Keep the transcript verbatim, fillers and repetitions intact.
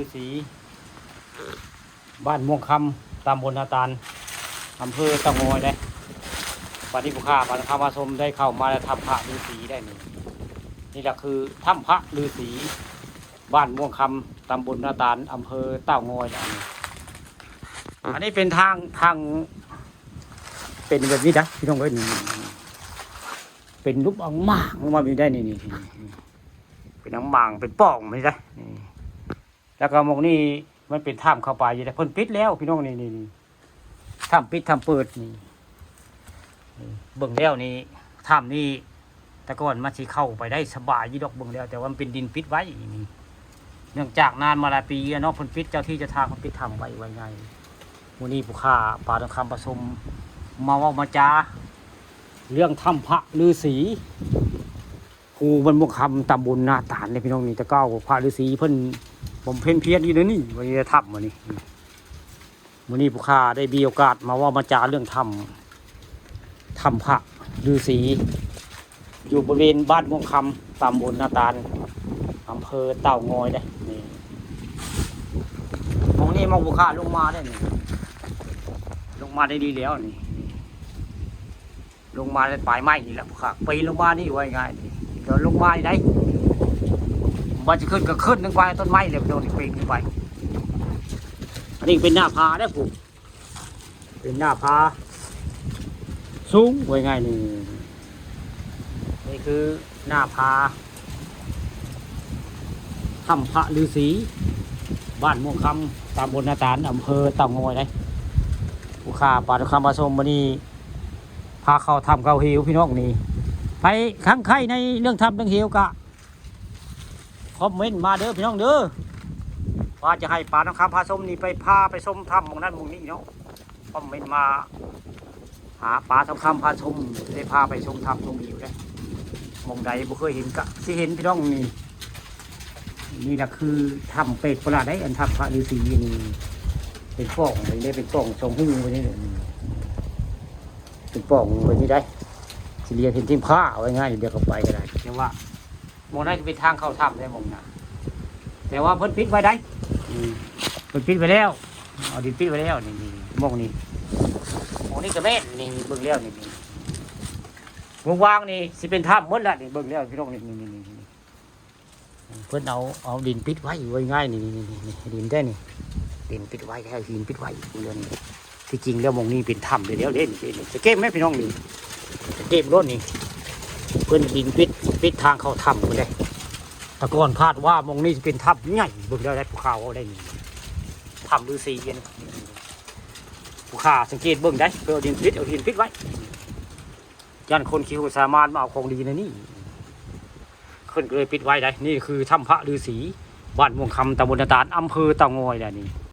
ฤๅษี บ้านม่วงคำ ตำบลนาตาล อำเภอเต่างอยได้ วันนี้ผู้ข้าพาท่านผู้ชมได้เข้ามาในถ้ำพระฤๅษีได้นี่ นี่แหละคือถ้ำพระฤๅษี บ้านม่วงคำ ตำบลนาตาล อำเภอเต่างอยนะนี่ อันนี้เป็นทาง ทาง เป็นแบบนี้นะพี่น้องเอ้ย นี่ เป็นรูปอ่างหมากลงมาแบบนี้ได้นี่ นี่ นี่ เป็นอ่างหมาก เป็นป่องแบบนี้ได้นี่ แล้วก็หม่องนี้มันเป็นถ้ำเข้าไปอยู่ แต่เพิ่นปิดแล้วพี่น้อง นี่ นี่ นี่ ถ้ำปิดถ้ำเปิดนี่ นี่ เบิ่งแล้วนี่ ถ้ำนี่ แต่ก่อนมันสิเข้าไปได้สบายอยู่ดอก เบิ่งแล้ว แต่ว่ามันเป็นดินปิดไว้นี่ เนื่องจากนานมาหลายปีแล้วเนาะ เพิ่นปิด เจ้าที่เจ้าทางเพิ่นปิดถ้ำไว้ ว่าง่าย มื้อนี้ผู้ข้าพาท่านผู้ชมมาเว้ามาจา เรื่องถ้ำพระฤๅษี ภูบ้านม่วงคำ ตำบลนาตาลเนี่ยพี่น้อง นี่ แต่เก่าพระฤๅษีเพิ่นบำเพ็ญเพียรอยู่ในนี่ ว่าในถ้ำอันนี้ มื้อนี้ผู้ข้าได้มีโอกาสมาเว้ามาจาเรื่องถ้ำ ถ้ำพระฤๅษี อยู่บริเวณบ้านม่วงคำ ตำบลนาตาล อำเภอเต่างอยได้นี่ หม่องนี้หม่องผู้ข้าลงมาได้นี่ ลงมาได้ดีแล้วนี่ ลงมาได้ปลายไม้นี่แหละผู้ข้า ปีนลงมานี่ ว่าง่ายนี่ เดี๋ยวลงมานี่ได้ มันจะขึ้นก็ขึ้นนึงไปต้นไม้เลย โดนปีนขึ้นไป อันนี้เป็นหน้าผาได้อผู้ เป็นหน้าผาสูง ว่าง่ายนี่ นี่คือหน้าผา ถ้ำพระฤๅษี บ้านม่วงคำ ตำบลนาตาล อำเภอเต่างอยได้ ผู้ข้าพาท่านผู้ชมมื้อนี้ พาเข้าถ้ำเข้าเหวพี่น้องนี่ ไปคันใคร่ในเรื่องถ้ำเรื่องเหวก็ คอมเมนต์มาเด้อพี่น้องเด้อ ว่าจะให้พาท่านผู้ชมพาชมนี่ ไปพาไปชมถ้ำหม่องนั้นหม่องนี้เนาะ คอมเมนต์มา หาพาท่านผู้ชมพาชม ได้พาไปชมถ้ำชมเหวได้ หม่องใดบ่เคยเห็นก็สิเห็นพี่น้องนี่ นี่แหละคือถ้ำแปลกประหลาดได้ อันถ้ำพระฤๅษีนี่ เป็นป่องเลยได้ เป็นป่องสองหูเลยนี่ เป็นป่องแบบนี้ได้ สิเรียนเห็นทีมผ้า เอาไว้ง่าย เดี๋ยวก็ไปก็ได้ แต่ว่าหม่องนั้นเป็นทางเข้าถ้ำได้หม่องนะ แต่ว่าเพิ่นปิดไว้ได้ อืม เพิ่นปิดไว้แล้ว เอาดินปิดไว้แล้ว นี่ นี่ หม่องนี้ หม่องนี้ก็แม่น นี่ เบิ่งแล้ว นี่ นี่ วงวางนี่สิเป็นถ้ำหมดละ นี่ เบิ่งแล้วพี่น้อง นี่ นี่ นี่ นี่ เพิ่นเอา เอาดินปิดไว้ ไว้ง่าย นี่ นี่ นี่ นี่ ดินได้นี่ ดินปิดไว้ แค่หินปิดไว้ เบิ่งแล้วนี่ ที่จริงแล้วหม่องนี้เป็นถ้ำเด้อ เด้ นี่ นี่ จะเก็บไหมพี่น้อง นี่ จะเก็บรถนี่ เพิ่นดินปิด ปิดทางเข้าถ้ำเพิ่นได้ แต่ก่อนคาดว่าหม่องนี้สิเป็นถ้ำใหญ่ เบิ่งแล้วได้ผู้ข่าวเอาได้นี่ ถ้ำฤๅษีอันนี้ ผู้ข้าสังเกตเบิ่งได้ เพิ่นเอาดินปิด เอาหินปิดไว้ ย่านคนขี้สามารถมาเอาของดีในนี่ เพิ่นก็เลยปิดไว้ได้ นี่คือถ้ำพระฤๅษี บ้านม่วงคำ ตำบลนาตาล อำเภอเต่างอยได้นี่